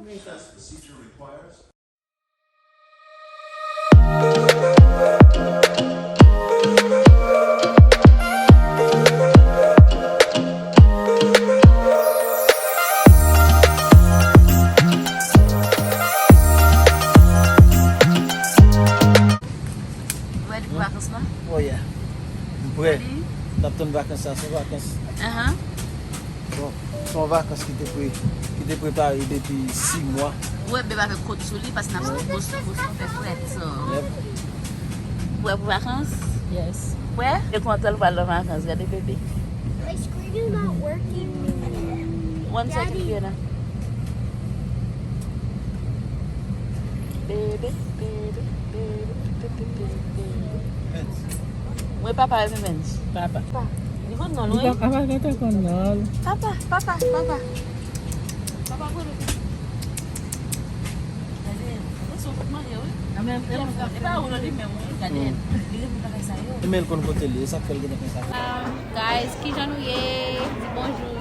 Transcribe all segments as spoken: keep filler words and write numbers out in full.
As procedure requires. Ready pou vakans lan? Oh yeah. M prè. Ready? N ap tann vakans sa, se vakans. Ahan. Bon, se yon vakans ki te pre, ki te prepare depi sis mwa. Ou wè bebe avèk kot sou li, paske n ap sot Boston, Boston fè frèt, so. Yep. Ou prè pou vakans? Yes. Ou prè? E kontan l pral nan vakans, gade bebe. My screen is not working. One second, Daddy. Fiona. Bebe, bebe, bebe, bebe, bebe. Mwen papa, wi, men. Papa. Papa. Li konn non l, wi. Papa, papa, papa, papa. Papa, papa, papa. Papa, kote? Gade, mwen se yon kout manje, wi. Nan men, e pa ou nan li menm, wi. Gade, li renmen bagay sa yo. E men l konn kote l ye, e sa k fè l gentan fè sa. Um, guys, kijan nou ye? Di bonjou.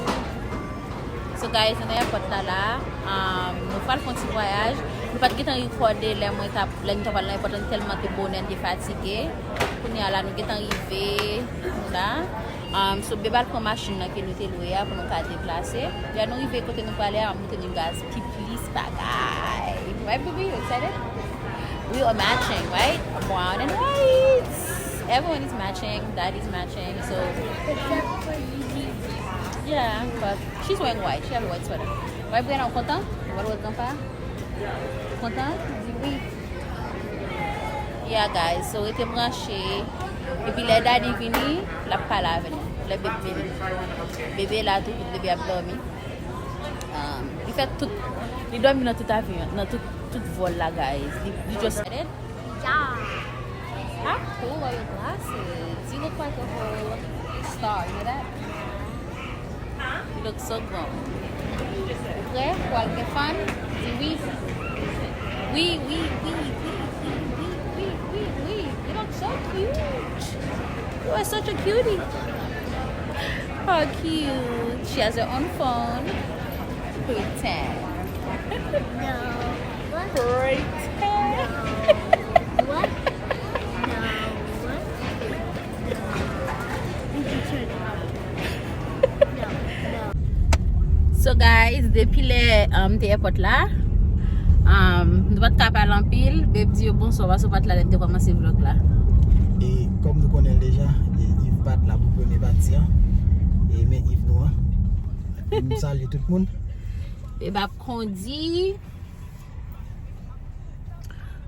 So guys, nou nan èpòt la la. Um, nou pral fè yon ti vwayaj. Nou pa t gentan rekòde lè mwen t ap, lè nou t ap al nan èpòt la, nou tèlman te bonè, nou te fatige. Kounye a la, nou gentan rive, nou la. Um, so, bebe al pran machin nan ke nou te lwe a pou nou ka deplase. Lè nou rive kote nou prale a, m ap montre nou gaz pi plis bagay. Right, baby? You excited? We are matching, right? Brown and white. Everyone is matching. Dad is matching. So, except for Gigi. Yeah, but she's wearing white. She has a white sweater. Right, Brianna, ou kontan? Ou pral wè granpa? Ou kontan? Di wi. Yeah, guys. So, rete branche. Epi lè daddy vini, l ap pale avè nou. Lè bebe vini. Bebe la tou, bebe ap dòmi. Um, li fè tout, li dòmi nan tout avyon, nan tout, tout vòl la, guys. Li, li just. Yeah. How cool are your glasses? You look like a whole star, you know that? You look so grown. Ou prè pou al gen fun? Di wi. Wi, wi, wi. You look so cute. You are such a cutie. How cute. She has her own phone. Pretend. No. What? Pretend. No. What? No. What? No. No. No. So guys, depi lè, um, te èpòt la, um, nou pa t ka pale anpil, babe di yo bonswa, paske w pa t la lè m te kòmanse vlòg la. E kòm nou konnen l deja, e Yves pa t la pou premye pati an. E men Yves nou an. M salye tout moun. Babe ap kondi.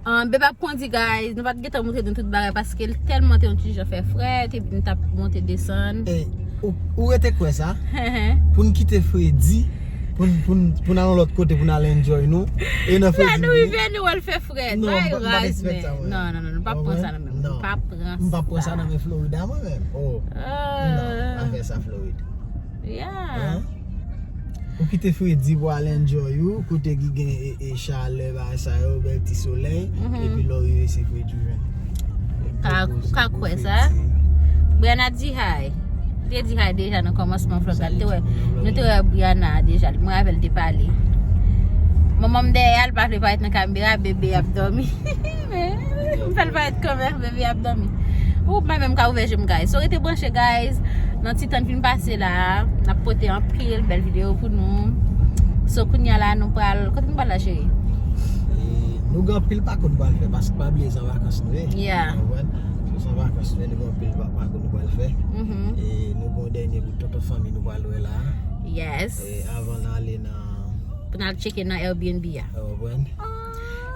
Ah, babe ap kondi, guys. Nou pa t gentan montre nou tout bagay paske l tèlman te yon ti jan fè frèt, epi nou t ap monte desann. E, ou, ou rete kwè sa? Pou n kite fredi, pou n, pou n, pou n al yon lòt kote, pou n al enjoy nou. E nan fredi nou rive, nou wè l fè frèt. Non, m pa, m pa t expect sa, mwen. Non, non, non, nou p ap pran sa nan men. Nou p ap pran sa. M p ap pran sa nan men Florida, mwen menm. Oh. Non, afè sa, Florid. Yeah. Hein? Ou kite fredi pou al enjoy ou, kote ki gen e, e chalè, bagay sa yo, bèl ti solèy, epi lè w rive se fredi ou jwenn. Ou ka, ou ka kwè sa. Brianna di hi. Li te di hi deja nan kòmansman vlòg la. Li te wè, nou te wè Brianna deja. Mwen avè l te pale. Manman m dèyè a, li pa vle parèt nan kamera, bebe ap dòmi. Men, m fè l parèt kanmenm, bebe ap dòmi. Ou pa menm ka ouvè je m, guys. So, rete branche, guys. Nan ti tan n fin pase la, n ap pote anpil bèl videyo pou nou. So, kounye a la, nou pral, kote nou pral la, cheri? E, nou gen anpil pakou nou pral fè, paske pa bliye se an vakans nou ye. Yeah. Ou konprann? So, se an vakans nou ye, nou gen anpil pa-, pakou nou pral fè. E nou gen yon dènye bout tonton fanmi nou pral wè la. Yes. E avan n ale nan pou n al tcheke nan Airbnb a. Ou konprann?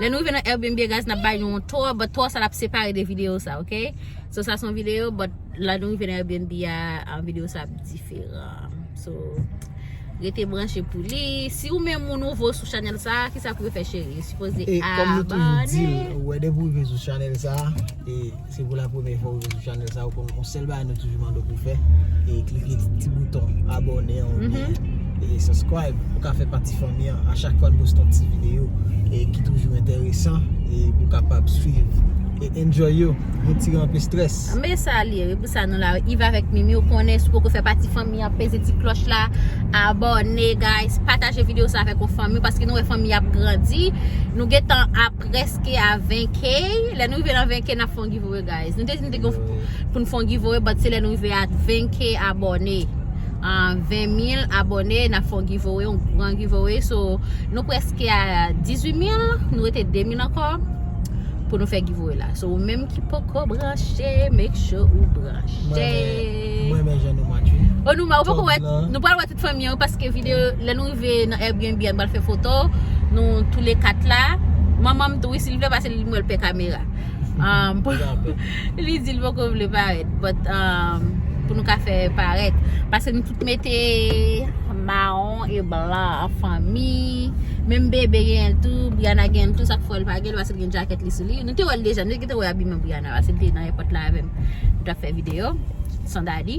Lè nou rive nan Airbnb a, guys, n ap bay nou yon tour, but tour sa l ap separe de videyo sa, ok? So, sa se yon videyo, but lè nou rive nan Airbnb a, an, videyo sa ap diferan. So, rete branche pou li. Si ou menm ou nouvo sou chanèl sa, kisa pou yo fè, cheri? Yo sipoze abòne. E kòm nou toujou di l, ou wè, depi ou rive sou chanèl sa, e se pou la premyè fwa ou rive sou chanèl sa, ou konn yon sèl bagay nou toujou mande w pou fè, e klike ti bouton abòne an oubyen, e subscribe pou ka fè pati fanmi an. A chak fwa n poste yon ti videyo, e ki toujou enteresan, e pou kapab swiv, Enjoy yo, retire anpe strès. Men sa li ye, wi, pou sa nou la. Yves avèk Mimi, ou konnen, si w poko fè pati fanmi an, peze ti klòch la, abòne, guys, pataje videyo sa avèk yon fanmi, paske nou wè fanmi ap grandi. Nou gentan a prèske a ven K. Lè nou rive nan ven K, n ap fè yon giveaway, guys. Nou te di nou te gen pou n fè yon giveaway, but se lè nou rive a ven K abòne. Ah, ven mil abòne, n ap fè yon giveaway, yon gran giveaway. So, nou prèske a dizuit mil, nou rete de mil ankò pou nou fè giveaway la. So, ou menm ki poko branche, make sure ou branche. Mwen renmen jan nou match, wi. Oh, nou, ou poko wè, nou pral wè tout fanmi an, paske videyo, lè nou rive nan Airbnb, nou pral fè foto, nou tou le kat la. Manman m tou, wi, silvouplè, paske li m wè l pè kamera. Um, pou, li di l poko vle parèt, but, um, pou nou ka fè parèt. Paske nou tout mete mawon e blan an fanmi. Menm bebe gen l tou, Brianna gen l tou, sa k fè l pa gen l, paske l gen jakèt li sou li. Nou te wè l deja, nou te wè abiman Brianna, paske l te nan èpòt la avè m. Nou t ap fè videyo, san dadi.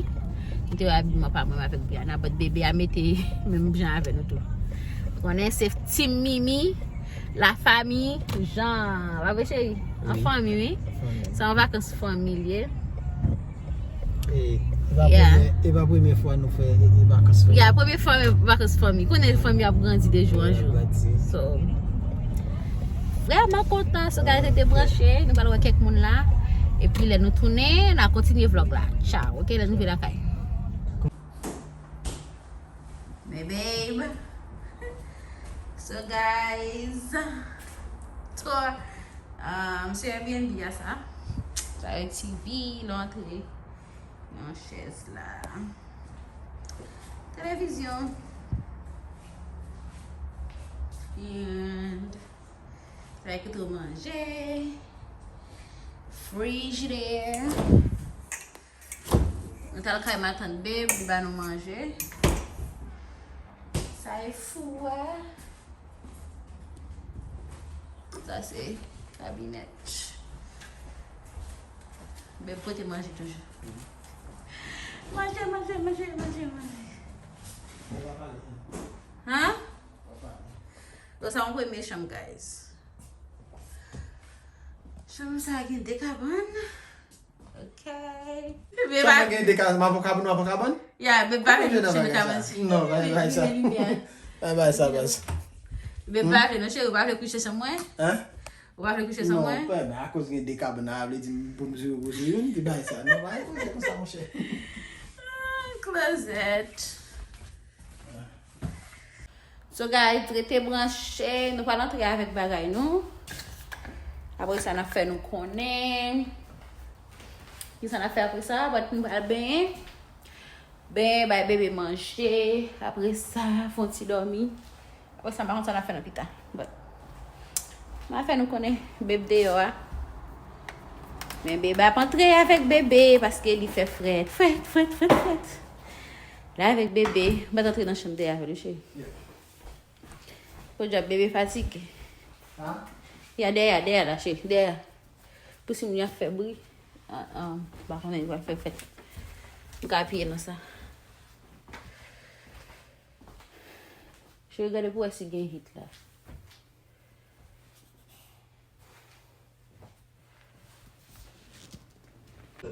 Nou te wè abiman pa mwen avèk Brianna, but bebe a mete menm jan avè nou tou. Konnen se Team Mimi, la famille, Jean. Pa vre, cheri? An fanmi, wi. An fanmi. Se yon vakans fanmi li ye. E, e pa premye, e pa premye fwa nou fè e, e vakans fanmi. Ya, premye fwa men vakans fanmi. Konnen fanmi ap grandi de jou an jou. So, vrèman kontan, so guys, rete branche, nou pral wè kèk moun la. Epi lè nou tounen, n a kontinye vlòg la. Ciao, ok, lè nou rive lakay. Men babe. So guys, tour. Um, se Airbnb a sa. Sa e T V, lè w antre nan chèz la. Televizyon. And sa e kote w manje. Frijidè. Nou t al kay matant Babe, li ba nou manje. Sa e fou a. Sa se kabinèt. Babe pote manje toujou. Manje, manje, manje, manje, manje. Han? Bon, sa yon premye chanm, guys. Chanm sa gen de kabann. Ok. Bebe pa gen de kabann, m ap kabann, w ap kabann? Ya, bebe pa vle kouche nan kabann. Non, bay, bay sa. Bay, bay sa, bay sa. Bebe pa vle, non, cheri, ou pa vle kouche san mwen? Hein? Ou pa vle kouche san mwen? Non, men akoz gen de kabann, a vle di pou m sou, sou youn, ki bay sa. Non, bay koze konsa, monchè. Ah, closet. So guys, rete branche, nou pral antre avèk bagay nou. Apre sa, n ap fè nou konnen kisa n ap fè apre sa, but nou pral benyen. Benyen, bay bebe manje. Apre sa, fè yon ti dòmi. Apre sa, m pa konn sa n ap fè nan pita. But m ap fè nou konnen, bebe deyò a. Men bebe ap antre avèk bebe, paske li fè frèt, frèt, frèt, frèt, frèt. La avèk bebe, m pa t antre nan chanm dèyè avè l, cheri. Podyab, bebe fatige. Ya, dèyè, dèyè la, cheri, dèyè. Pou si moun y ap fè bri, ah, ah, m pa konnen, yo pral fè fèt. M ka apiye nan sa. Cheri, gade pou wè si gen hit la.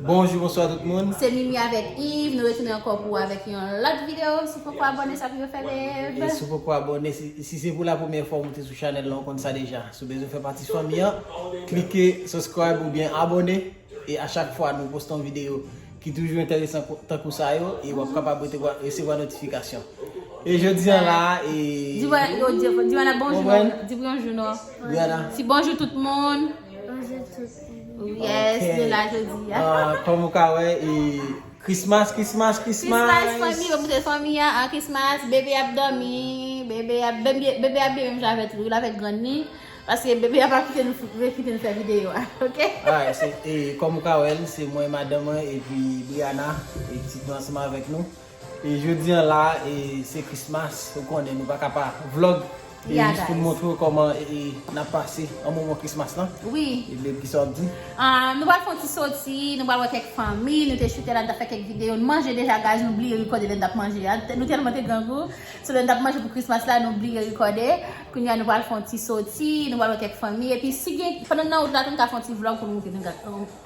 Bonjou, bonswa tout moun. Se Mimi avèk Yves, nou retounen ankò pou avèk yon lòt videyo. Si w poko abòne, sa pou yo fè, babe. E si w poko abòne, si, si se pou la premyè fwa w moute sou chanèl la, w konn sa deja. Si w bezwen fè pati fanmi an, klike subscribe oubyen abòne. E a chak fwa nou poste yon videyo ki toujou enteresan tankou sa yo, e w ap kapab resevwa notifikasyon. E jodi an la, e... Di mwen, yo, di, di mwen bonjou, non. Di bonjou, non. Brianna. Si bonjou tout moun. Bonjou tout moun. Yes, nou la jodi a. Ah, kòm ou ka wè, e Christmas, Christmas, Christmas. Christmas, fanmi, yo moute fanmi a, ah, Christmas, bebe ap dòmi, bebe ap, bebe, bebe ap byen menm jan avèk li, avèk grann li. Paske bebe a pa kite nou, kite nou fè videyo a, ok? Alright, se, e, kòm ou ka wè l, se mwen, madanm mwen, epi Brianna, e pitit mwen ansanm avèk nou. E jodi an la, e, se Christmas, ou konnen nou pa ka pa vlog. E jis pou n montre w kòman, e, e, n ap pase an moman Christmas lan. Wi. E, babe, kisa w ap di? Ah, nou pral fè yon ti soti, nou pral wè kèk fanmi, nou te choute la, nou t ap fè kèk videyo, nou manje deja, guys, nou bliye rekòde lè n t ap manje a. Nou tèlman te grangou, so lè n t ap manje pou Christmas la, nou bliye rekòde. Kounye a, nou pral fè yon ti soti, nou pral wè kèk fanmi. Epi, si gen, pandan n nan wout la, tou, nou ka fè yon ti vlòg pou nou montre nou gad,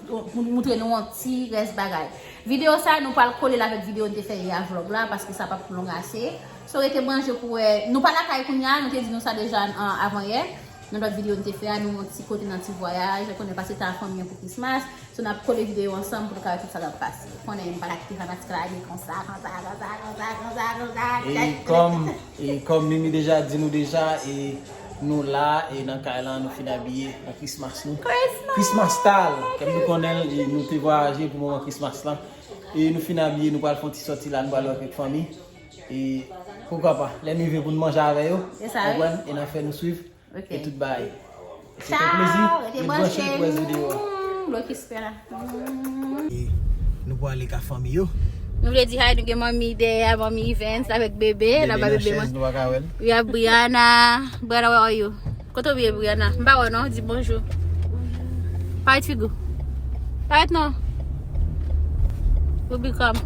pou nou montre nou yon ti rès bagay. Videyo sa, nou pral kole l avèk videyo n te fè yè a vlòg la, paske sa p ap long ase. So, rete branche pou wè. Nou pa lakay kounye a, nou te di nou sa deja, an, avan yè. Nan lòt videyo n te fè a, nou yon ti kote nan ti vwayaj, konnen pase tan ak fanmi an pou Christmas. So, n ap kole videyo ansanm pou nou ka wè tout sa k ap pase. Konnen m pa ka kite fanatik la di konsa, konsa, konsa. E kòm, e kòm Mimi deja di nou deja, e nou la, e nan kay lan, nou fin abiye nan Christmas nou. Christmas! Christmas style! Kèm nou konnen l, e nou te vwayaje pou moman Christmas lan. E nou fin abiye, nou pral fè yon ti sòti la, nou pral wè kèk fanmi. E poukwa pa, lè n rive pou n manje avè yo, konprann, e n a fè nou swiv. Ok. E tout bagay. Se te yon plezi. Tchao, rete branche pou rès videyo a. Mm, blokis pè la. Mm. E nou pral ale ka fanmi yo. Nou vle di hi, nou gen manmi dèyè, manmi Evans avèk bebe, la ba bebe. Bebe nan chèz, nou pa ka wè l. We have Brianna. Brianna, where are you? Kote w ye, Brianna? M pa wè non, di bonjou. Parèt figi w. Parèt non. Ruby, come.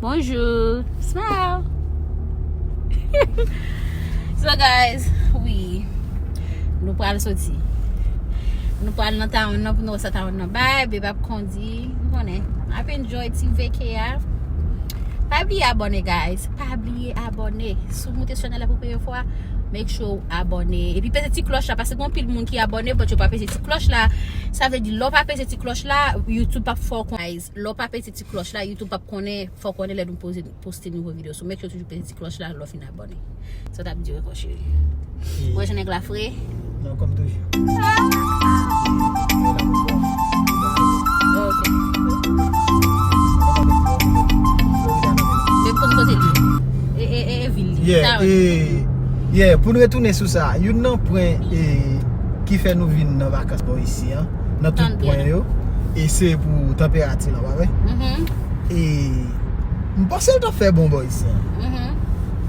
Bonjou. Smile. So, guys, wi. Nou pral soti. Nou pral nan town nan pou nou wè sa town nan bay. Babe ap kondi. M konnen. Ap enjoy ti veke a. Pa bliye abòne, guys. Pa bliye abòne. Si w moute chanèl la pou premye fwa, make sure w abòne. Epi peze ti klòch la, paske gen anpil moun ki abòne, but yo pa peze ti klòch la. Sa vle di, lè w pa peze ti klòch la, YouTube p ap fè w konnen. Lè w pa peze ti klòch la, YouTube p ap konnen, fè w konnen lè nou poze, poste nouvo videyo. So, make sure toujou peze ti klòch la, lè w fin abòne. Sa w t ap di ankò, cheri? Ou wè jan nèg la fre? Non, kòm toujou. Ok. Men konn kote l ye. E, e, e, e vil li. Yeah, e, yeah, pou n retounen sou sa, youn nan pwen, e, ki fè nou vin nan vakans bò isi an, nan tout pwen yo, e se pou tanperati lan, pa vre? E m panse l t ap fè bon bò isi an.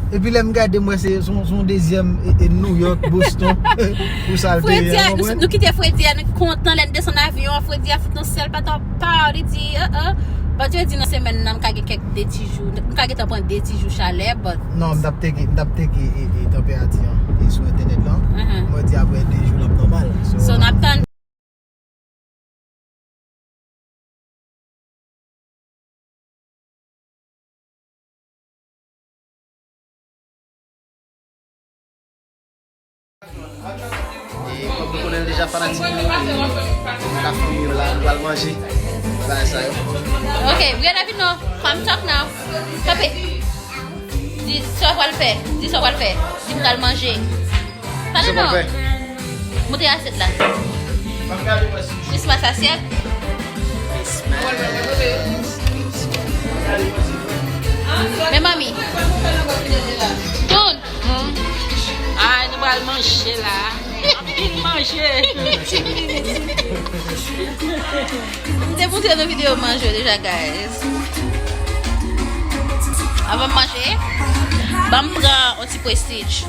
Epi lè m gade, m wè se yon, yon dezyèm, e, e New York, Boston, pou sa l te ye an, konprann? Nou kite fredi a, nou kontan lè n desann avyon an, fredi a fout nan syèl, pa t ap pa, li di, uh, uh. But yo di nan semèn nan, m ka gen kèk de ti jou, m ka gentan pran de ti jou chalè, but. Non, m t ap teke, m t ap teke, e, e, tanperati an, e sou entènèt lan. Mwen di apre de jou, l ap nòmal. So, n ap tann. E kòm nou konnen l deja fanatik nou, e nou ka fanmi yo la, nou pral manje. Bagay sa yo. Ok, Brianna vin non. Come talk now. Kanpe. Di sa w pral fè. Di sa w pral fè. Di m pral manje. Pale non. Monte asyèt la. Christmas asyèt. Men manmi. Don. Ah, nou pral manje la. Anpil manje. M te montre nou videyo manje deja, guys. Avan m manje, ban m pran yon ti Prestige.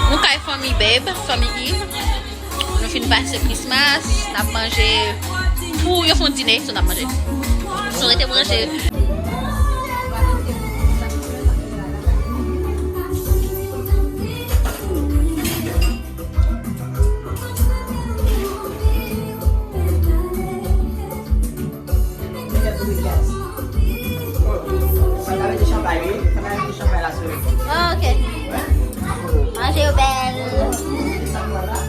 Nou kay fanmi Babe, fanmi Yves. Nou fin pase Christmas, n ap manje. Pou yo fè yon dine, so n ap manje. So rete branche. Ok. Manje yo bèl.